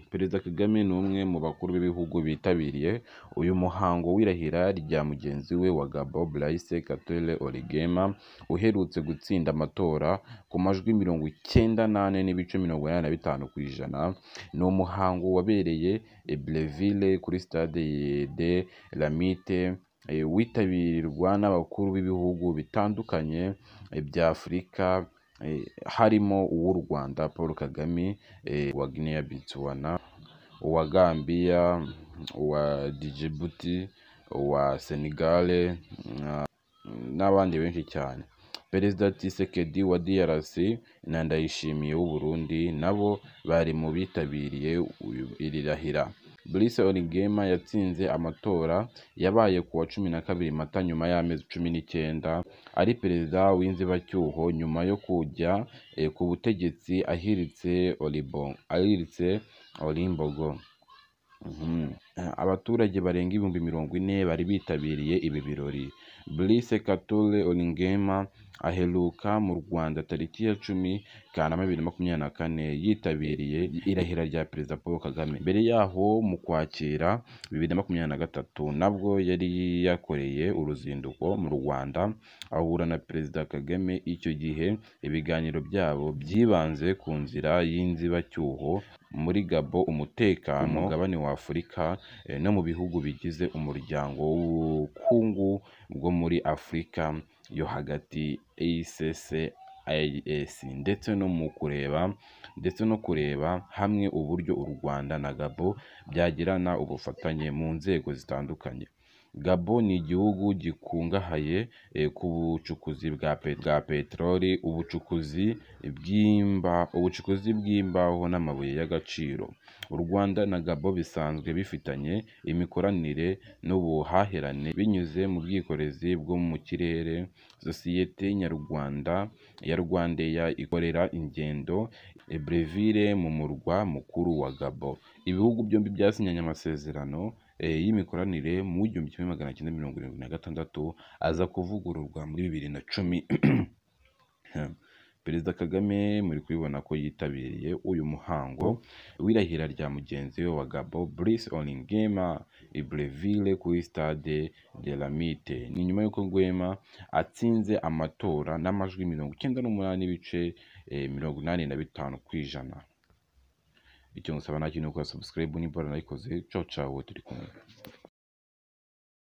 Perezida Kagame ni umwe mu bakuru b'ibihugu bitabiriye uyu muhango w'irahira rya mugenzi we wa Gabon, Blaise Compaoré Oligui, uherutse gutsinda amatora ku majwi 94.85%. Ni umuhango wabereye i Libreville kuri Stade de l'Amitié, witabirwa n'abakuru b'ibihugu bitandukanye bya Afurika, harimo uw'u Rwanda Paul Kagame, uwa Guinea Bissau, uwa Gambia, uwa Djibouti, uwa Senegal n'abandi benshi cyane. Perezida Tshisekedi wa DRC na Ndayishimiye w'u Burundi nabo bari mu bitabiriye iri rahira. Brice Oligui yatsinze amatora yabaye ku wa 12 Mata nyuma y'amezi 19 ari perezida w'inzibacyuho, nyuma yo kujya ku butegetsi ahiritse Ali Bongo. Abaturage barenga 40,000 bari bitabiriye ibi birori. Brice Compaoré Oligui aheruka mu Rwanda tariki ya 10 Kanama 2024, yitabiriye irahira rya Perezida Paul Kagame. Mbere yaho, mu Kwakira 2023, nabwo yari yakoreye uruzinduko mu Rwanda, ahura na Perezida Kagame. Icyo gihe ibiganiro byabo byibanze ku nzira y'inzibacyuho muri Gabon, umutekano ku mugabane wa Afurika no mu bihugu bigize Umuryango w'Ubukungu bwo muri Afurika yo Hagati ACCAS, ndetse no kureba hamwe uburyo u Rwanda na Gabon byagirana ubufatanye mu nzego zitandukanye. Gabon ni igihugu gikungahaye ku bucukuzi bwa peteroli, ubucukuzi bw'imbaho n'amabuye y'agaciro. U Rwanda na Gabon bisanzwe bifitanye imikoranire n'ubuhahirane binyuze mu bwikorezi bwo mu kirere. Sosiyete nyarwanda ya RwandAir ikorera ingendo i Libreville, mu murwa mukuru wa Gabon. Ibihugu byombi byasinyanye amasezerano y'imikoranire mu 1976, aza kuvugururwa muri 2010. Perezida Kagame muri kubibona ko yitabiriye uyu muhango w'irahira rya mugenzi we wa Gabon, Brice Oligui, i Libreville kuri Stade de l'Amitié. Ni nyuma y'uko Nguema atsinze amatora n'amajwi 98.85%. Icyo ngusaba nta kintu, gukora subscribe niba waranayikoze. Ciao ciao, turi kumwe.